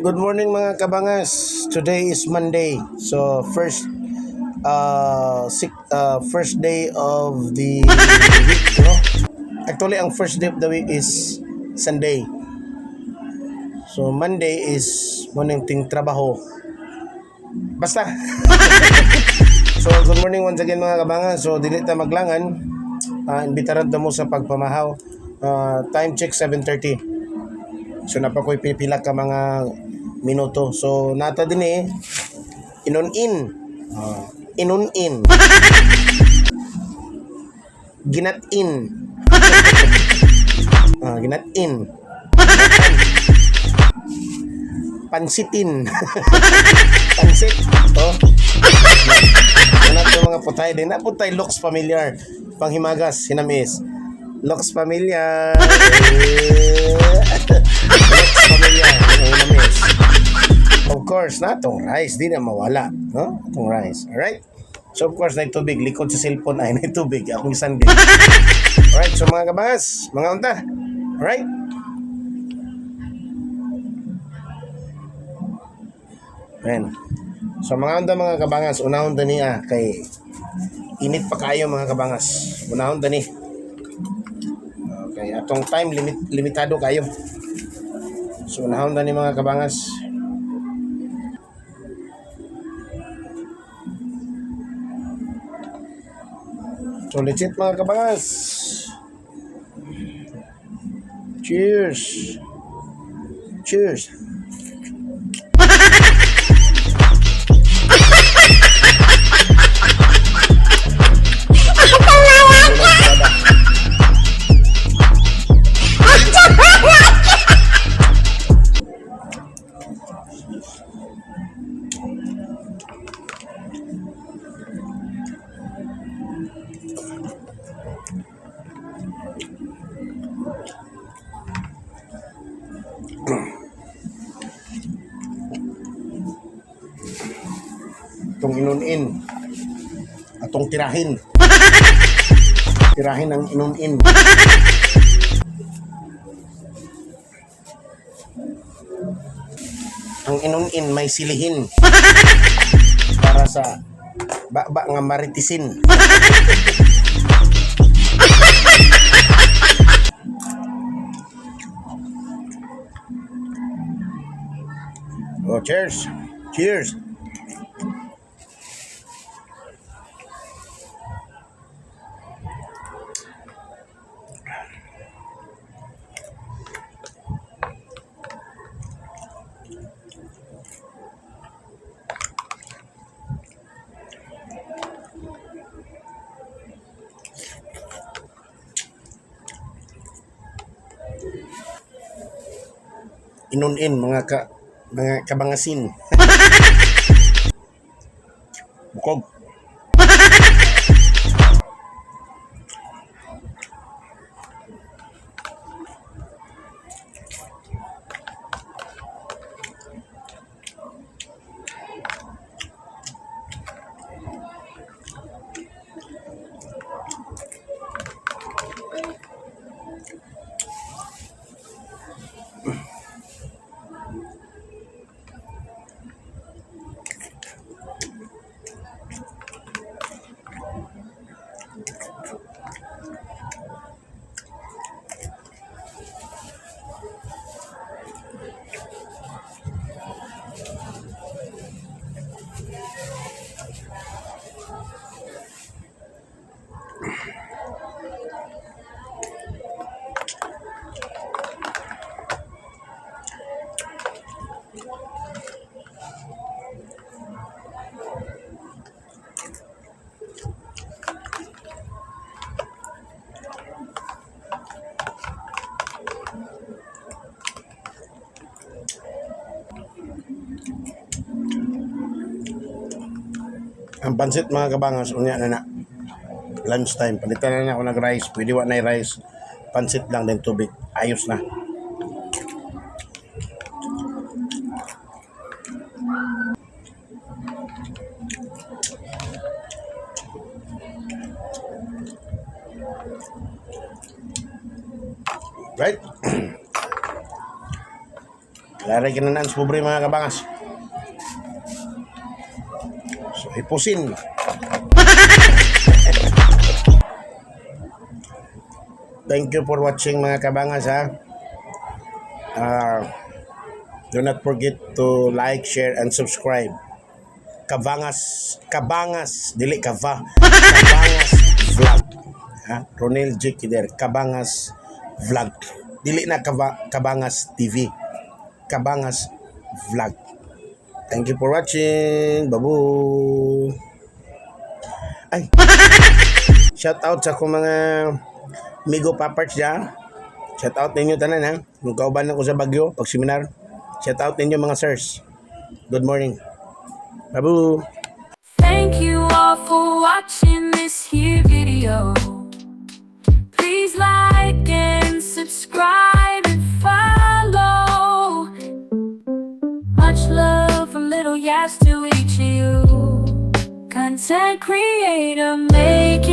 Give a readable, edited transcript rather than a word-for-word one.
Good morning, mga kabangas. Today is Monday. So first day of the week, no? Actually, ang first day of the week is Sunday. So Monday is morning ting trabaho. Basta. So good morning once again, mga kabangas. So dili ta maglangan. Imbitaran ta mo sa pagpamahaw. Time check, 7:30. So naa pa ko'y pipila ka mga minuto. So nata din eh inon-in. Inon-in. Ginat-in. Ginat-in. Pansitin. Pansit. Oh. Wala to mga putay din. Na putay looks familiar. Panghimagas, hinamis. Looks familiar. Eh, looks familiar. Hinamis. Of course, na atong rice. Di na mawala. No? Atong rice. Alright? So of course, na tubig. Likod sa cellphone ay na tubig. Akong isang. Alright, so mga kabangas, mga unta. Alright? Ayan. So mga unta, mga kabangas, unahon ta niya kay init pa kayo, mga kabangas. Unahon ta ni. Okay, atong time limit limitado kayo. So unahon ta ni, mga kabangas. So legit, mga kabangas. Cheers. Cheers. Itong inunin. Atong tirahin. Tirahin ang inunin. Ang inunin may silihin. Para sa baba nga maritisin. Oh, cheers. Cheers. Inunin, mga kabangasin. Bukog. Ang pansit, mga kabangas, unya na na. Lunchtime, palitan na na ako ng rice. Pwede wa na rice. Pansit lang din, tubig. Ayos na. Right? Laray kinanaan sa pobre, mga kabangas. So, hipusin. Thank you for watching, mga kabangas, ha. Do not forget to like, share, and subscribe. Kabangas, Kabangas, dili kava, Kabangas Vlog. Ha? Ronel J. Kider, Kabangas Vlog. Dili na kava, Kabangas TV. Kabangas Vlog. Thank you for watching. Babu. Ay. Shout out sa akong mga Migo Paparts dyan. Shout out ninyo tanan, ha. Nung kauban ako sa Baguio pag seminar. Shout out ninyo, mga sirs. Good morning. Babu. Thank you all for watching this here video. Please like and subscribe and follow. Much love from little Yas to each of you. Content creator making